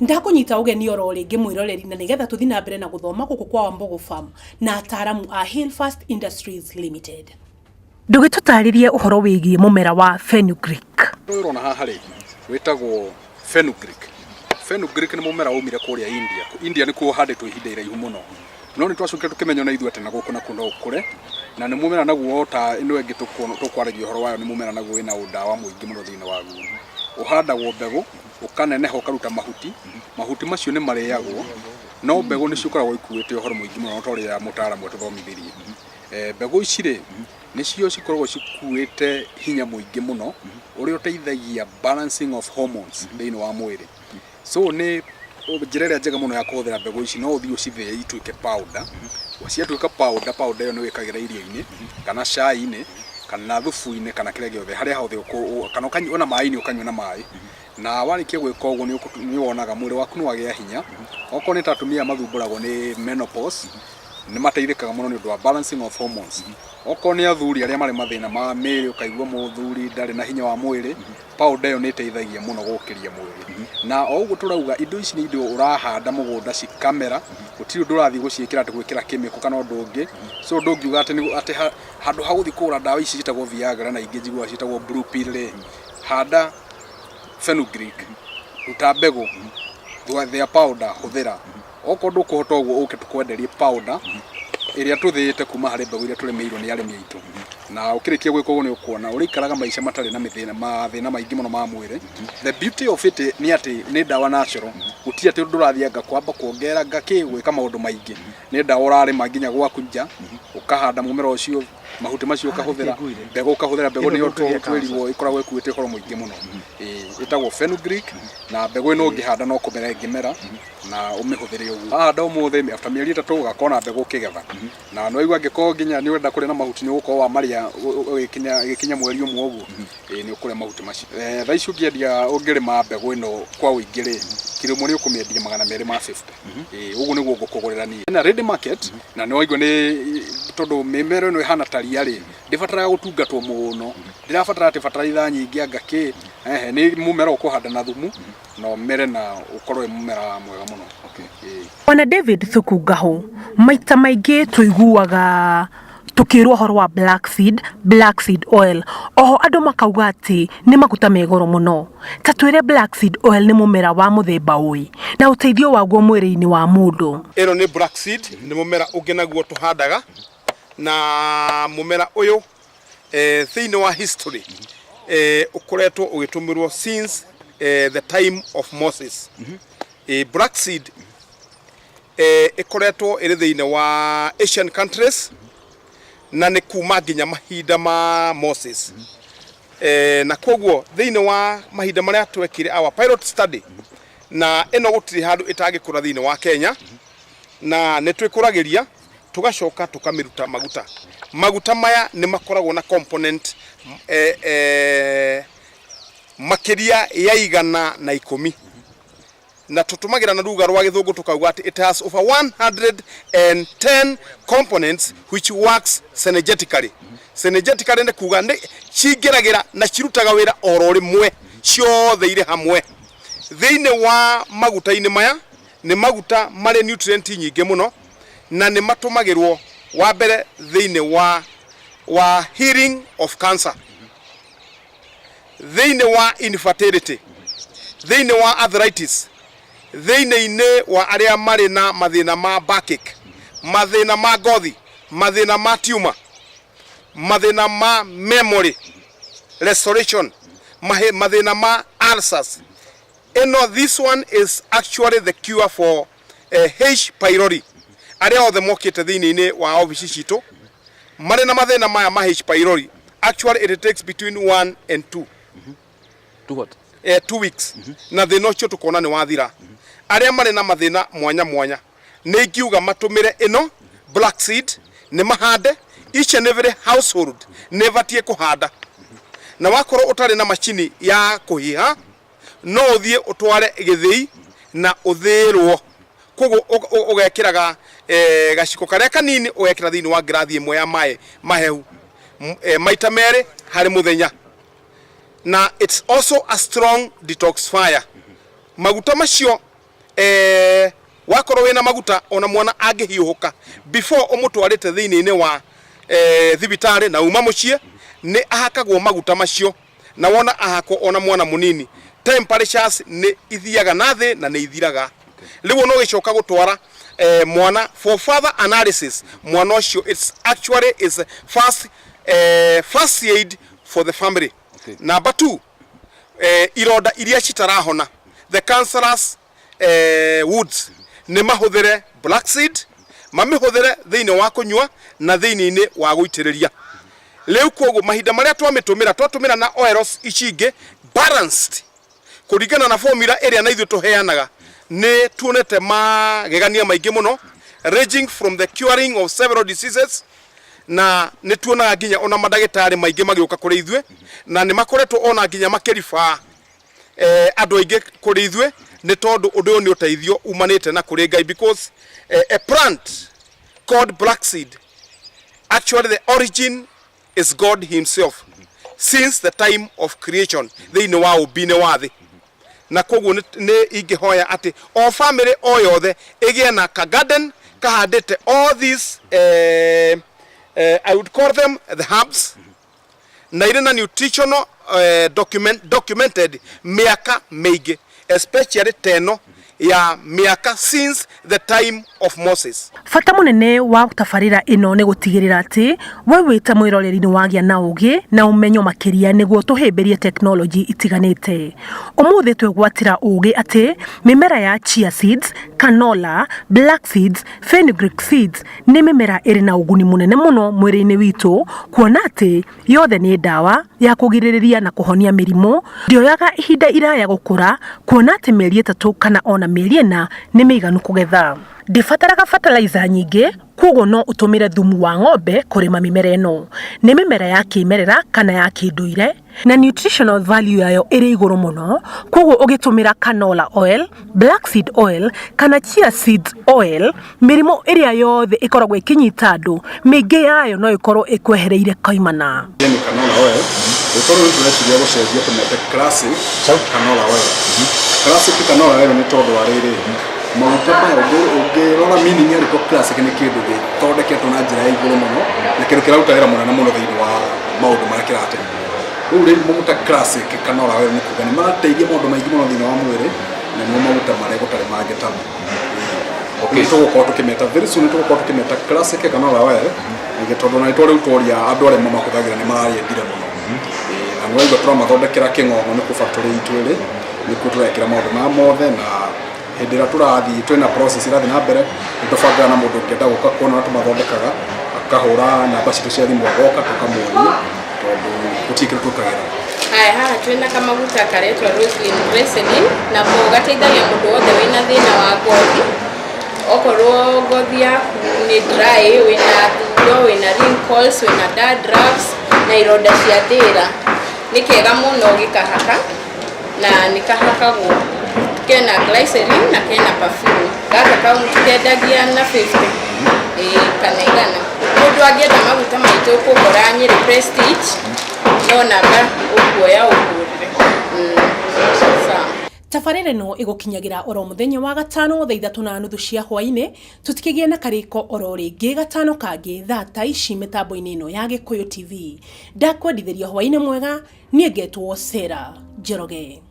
Ndakũnyita ũgeni oro rĩngĩ mwĩroreri, na nĩgetha tũthiĩ na mbere na gũthoma gũkũ kwa Wambogo Farm na ataaramu a Hillfast Industries Limited. Ndũgĩtũtarĩrie ũhoro wĩgiĩ mũmera wa fenugreek. Ũyũ ũrona haha rĩ, wĩtagwo fenugreek. Fenugreek nĩ mũmera waumire kũrĩa India. India nĩkuo ũhandĩtwo ihinda iraihu mũno. No nĩ twacokire tũkĩmenya ona ithuĩ atĩ na gũkũ nakuo no ũkũre, na nĩ mũmera naguo o ta ĩno ĩngĩ tũkwaragia ũhoro wayo, nĩ mũmera naguo wĩna ũndawa mũingĩ mũno thĩinĩ waguo. Ũhandagwo mbegũ, ũkaneneha ũkaruta mahuti, mahuti macio nĩ marĩagwo, no mbegũ nĩcio ikoragwo ikuĩte ũhoro mũingĩ mũno ta ũrĩa mũtaaramu atũthomithirie. Mbegũ ici rĩ, nĩcio cikoragwo cikuĩte hinya mũingĩ mũno, ũrĩa ũteithagia balancing of hormones thĩinĩ wa mwĩrĩ. So nĩ njĩra ĩrĩa njega mũno ya kũhũthĩra mbegũ ici, no ũthiĩ ũcithĩe ituĩke powder. Ciatuĩka powder, powder ĩyo nĩ wĩkagĩra irio-inĩ, kana cai-inĩ, kana thubu-inĩ, kana kĩrĩa gĩothe, harĩa hothe, kana ũkanyua ona maĩ-inĩ, ũkanyua na maĩ. Na warĩkia gwĩka ũguo nĩ wonaga mwĩrĩ waku nĩ wagĩa hinya. Okorwo nĩ ta atumia mathumbũragwo nĩ menopause, nĩ mateithĩkaga mũno nĩ ũndũ wa balancing of hormones. Okorwo nĩ athuri arĩa marĩ mathĩna ma mĩĩrĩ, ũkaigua mũthuri ndarĩ na hinya wa mwĩrĩ, powder ĩyo nĩ ĩteithagia mũno gũkĩria mwĩrĩ. Na o ũguo tũrauga, indo ici nĩ indo ũrahanda mũgũnda cikamera, gũtirĩ ũndũ ũrathiĩ gũciĩkĩra atĩ gwĩkĩra chemical kana ũndũ ũngĩ. So ndũngiuga atĩ atĩ handũ ha gũthiĩ kũgũra ndawa ici ciĩtagwo Viagra na ingĩ njiguaga ciĩtagwo blue pill rĩ, handa fenugreek, ruta mbegũ, thĩa powder, hũthĩra. Okorwo ndũkũhota ũguo, ũke tũkwenderie powder ĩrĩa tũthĩĩte kuma harĩ mbegũ iria tũrĩmĩirwo nĩ arĩmi aitũ. Na ũkĩrĩkia gwĩka ũguo nĩ ũkuona ũrĩikaraga maica matarĩ na mĩthĩna, mathĩna maingĩ mũno ma mwĩrĩ. The beauty of it nĩ atĩ nĩ ndawa natural, gũtirĩ atĩ ũndũ ũrathiĩ anga kwamba kuongerera anga kĩ gwĩka maũndũ maingĩ. Nĩ ndawa ũrarĩma nginya gwaku nja, ũkahanda mũmera ũcio, mahuti macio ũkahũthĩra, mbegũ ũkahũthĩra, mbegũ nĩyo twĩrirwo ĩkoragwo ĩkuĩte ũhoro mũingĩ mũno. Ĩtagwo fenugreek, na mbegũ ĩno ũngĩhanda no kũmera ĩngĩmera na ũmĩhũthĩre ũguo. Wahanda ũmũthĩ, after mĩeri 3 ũgakorwo na mbegũ ũkĩgetha. Na nĩ waigua angĩkorwo nginya nĩ ũrenda kũrĩa na mahuti, nĩ ũgũkorwo wamarĩa ĩgĩkinya mweri ũmwe ũguo, ĩĩ nĩ ũkũrĩa mahuti macio. Thaa ici ũngĩendia, ũngĩrĩma mbegũ ĩno kwa ũingĩ rĩ, kiro ĩmwe nĩ ũkũmĩendia 250. Ĩĩ ũguo nĩguo ngũkũgũrĩra niĩ. Ĩna ready market, na nĩ waigua nĩ tondũ mĩmera ĩno ĩhana ta ria rĩ, ndĩbataraga gũtungatwo mũno, ndĩrabatara atĩ bataraitha nyingĩ anga kĩ, ehe, nĩ mũmera ũkũhanda na thumu na ũmere na ũkorwo wĩ mũmera mwega mũno. Ĩĩ. Bwana David Thuku Ngahũ, maita maingĩ tũiguaga tukĩrwo ũhoro wa black seed, black seed oil. Oho andũ makauga atĩ nĩ maguta me goro mũno. Ta twĩre, black seed oil nĩ mũmera wa mũthemba ũĩ na ũteithio waguo mwĩrĩ-inĩ wa mũndũ? Ĩno nĩ black seed, nĩ mũmera ũngĩ naguo tũhandaga, na mũmera ũyũ thĩinĩ wa history ũkoretwo ũgĩtũmĩrwo since the time of Moses. Black seed ĩkoretwo ĩrĩ thĩinĩ wa Asian countries na nĩ kuma nginya mahinda ma Moses. Na koguo thĩinĩ wa mahinda marĩa twekire our pilot study, na ĩno gũtirĩ handũ ĩtangĩkũra thĩinĩ wa Kenya, na nĩ twĩkũragĩria tũgacoka tũkamĩruta maguta. Maguta maya nĩ makoragwo na component makĩria ya 110, na tũtũmagĩra na ruga rwa Gĩthũngũ tũkauga atĩ it has over 110 components which works synergetically. Synergetically nĩ kuga nĩ cingĩragĩra na cirutaga wĩra oro rĩmwe ciothe irĩ hamwe. Thĩinĩ wa maguta-inĩ maya nĩ maguta marĩ nutrient nyingĩ mũno, na nĩ matũmagĩrwo wa mbere thĩinĩ wa healing of cancer, thĩinĩ wa infertility, thĩinĩ wa arthritis, thĩinĩ-inĩ wa arĩa marĩ na mathĩna ma backache, mathĩna ma ngothi, mathĩna ma tumor, mathĩna ma memory restoration, mathĩna ma ulcers. Ĩno, this one is actually the cure for H pylori. Arĩa othe mokĩte thĩinĩ-inĩ wa obici citũ marĩ na mathĩna maya ma H pylori, actually it takes between 1 and 2 To what? 2 weeks, na thĩna ũcio tũkona nĩ wathira. Arĩa marĩ na mathĩna mwanya mwanya, nĩ ingiuga matũmĩre ĩno black seed, nĩ mahande. Each and every household nĩ ĩbatiĩ kũhanda, na wakorwo ũtarĩ na macini ya kũhiha, no ũthiĩ ũtware gĩthĩi na ũthĩĩrwo. Koguo ũgekĩraga gaciko karĩa kanini, ũgekĩra thĩinĩ wa ngirathi ĩmwe ya maĩ mahehu maita merĩ harĩ mũthenya. Na it's also a strong detoxifier. Maguta macio Wakorwo wĩna maguta ona mwana angĩhiũhũka before ũmũtwarĩte thĩinĩ-inĩ wa thibitarĩ na uma mũciĩ nĩ ahakagwo maguta macio na wona ahakwo ona mwana mũnini temperatures nĩ ithiaga na thĩ na nĩ ithiraga. Rĩu ona ũgĩcoka gũtwara mwana for further analysis, mwana ũcio it's actually is first aid for the family. Number 2, ironda iria citarahona, the cancerous wounds, nĩ mahũthĩre black seed, mamĩhũthĩre thĩinĩ wa kũnyua na thĩinĩ-inĩ wa gũitĩrĩria. Rĩu koguo mahinda marĩa twamĩtũmĩra, twatũmĩra na oils ici ingĩ balanced kũringana na formula ĩrĩa na ithuĩ tũheanaga, nĩ tuonete magegania maingĩ mũno ranging from the curing of several diseases, na nĩ tuonaga nginya ona mandagĩtarĩ maingĩ magĩũka kũrĩ ithuĩ, na nĩ makoretwo ona nginya makĩribaa andũ aingĩ kũrĩ ithuĩ, nĩ tondũ ũndũ ũyũ nĩ ũteithio umanĩte na kũrĩ Ngai, because a plant called black seed, actually the origin is God himself since the time of creation thĩinĩ wa ũmbi-inĩ wa thĩ. Na koguo nĩ ingĩhoya atĩ o family o yothe ĩgĩe na ka garden kahandĩte all these, I would call them the herbs, na irĩ na nutritional documented mĩaka mĩingĩ, especially teno ya mĩaka since the time of Moses. Bata mũnene wa tabarĩra ĩno nĩ gũtigĩrĩra atĩ we wĩ ta mwĩroreri nĩ wagĩa na ũgĩ na ũmenyo makĩria nĩguo tũhĩmbĩrie tekinoronjĩ itiganĩte. Ũmũthĩ twegwatĩra ũgĩ atĩ mĩmera ya chia seeds, canola, black seeds, fenugreek seeds nĩ mĩmera ĩrĩ na ũguni mũnene mũno mwĩrĩ-inĩ witũ, kuona atĩ yothe nĩ ndawa ya kũgirĩrĩria na kũhonia mĩrimũ. Ndĩoyaga ihinda iraya gũkũra, kuona atĩ mĩeri 3 kana ona mĩeri 4 nĩ mĩiganu kũgetha. Ndĩbataraga fertilizer nyingĩ, koguo no ũtũmĩre thumu wa ng'ombe kũrĩma mĩmera ĩno. Nĩ mĩmera ya kĩmerera kana ya kĩndũire, na nutritional value yayo ĩrĩ igũrũ mũno, koguo ũgĩtũmĩra canola oil, black seed oil kana chia seeds oil, mĩrimũ ĩrĩa yothe ĩkoragwo ĩkĩnyita andũ, mĩingĩ yayo no ĩkorwo ĩkwehereire kaimana. Nĩ canola oil, rĩtwa rĩu tũreciria gũcenjia tũmete classic canola oil. Classic canola oil nĩ tondũ wa rĩrĩ, maguta maya ũngĩrora meaning ya rĩtwa classic, nĩ kĩndũ gĩthondeketwo na njĩra ya igũrũ mũno na kĩndũ kĩraruta wĩra mũnene mũno thĩinĩ wa maũndũ marĩa kĩratema. Rĩu maguta classic canola oil nĩ kuga nĩ marateithia maũndũ maingĩ mũno thĩinĩ wa mwĩrĩ, na nĩmo maguta marĩa gũtarĩ mangĩ tamo. Nĩ tũgũkorwo tũkĩmeta very soon, nĩ tũgũkorwo tũkĩmeta classic canola oil, nĩgĩ tondũ na rĩtwa rĩu tworia andũ arĩa mamahũthagĩra nĩ mararĩendire mũno. Na nĩ waigua tũramathondekera Kĩng'ong'o, nĩ kũ factory itũ ĩrĩ, nĩkuo tũrekĩra maũndũ maya mothe, na hĩndĩ ĩrĩa tũrathiĩ twĩna process ĩrathiĩ na mbere, nĩ tũbangaga na mũndũ ũngĩenda gũka kuona ũrĩa tũmathondekaga, akahũra namba citũ cia thimũ, agoka tũkamuonia, tondũ gũtirĩ kĩndũ twĩkagĩra. Haya, haha twĩna kamaguta karetwa Roslyn Glycerin, nako gateithagia mũndũ wothe wĩna thĩna wa ngothi. Okorwo ngothi yaku nĩ dry, wĩna thundo, wĩna wrinkles, wĩna dandruffs na ironda cia thĩra, nĩ kega mũno ũgĩkahaka, na nĩ kahakagwo kena glycerin na kena perfume. Gaka kendagia na 50, ĩĩ, kana 100. Mũndũ angĩenda maguta maitũ, kũngora Nyĩrĩ Prestige, no namba ũkuoya ũhũrĩre. Sawa. Tabarĩra ĩno ĩgũkinyagĩra oro mũthenya wa gatano thaa 3:30 cia hwainĩ. Tũtikĩgĩe na karĩko oro rĩngĩ gatano kangĩ thaa ta ici mĩtambo-inĩ ĩno ya Gĩkũyũ TV. Ndakwendithĩria hwainĩ mwega, niĩ ngetwo Sarah Njoroge.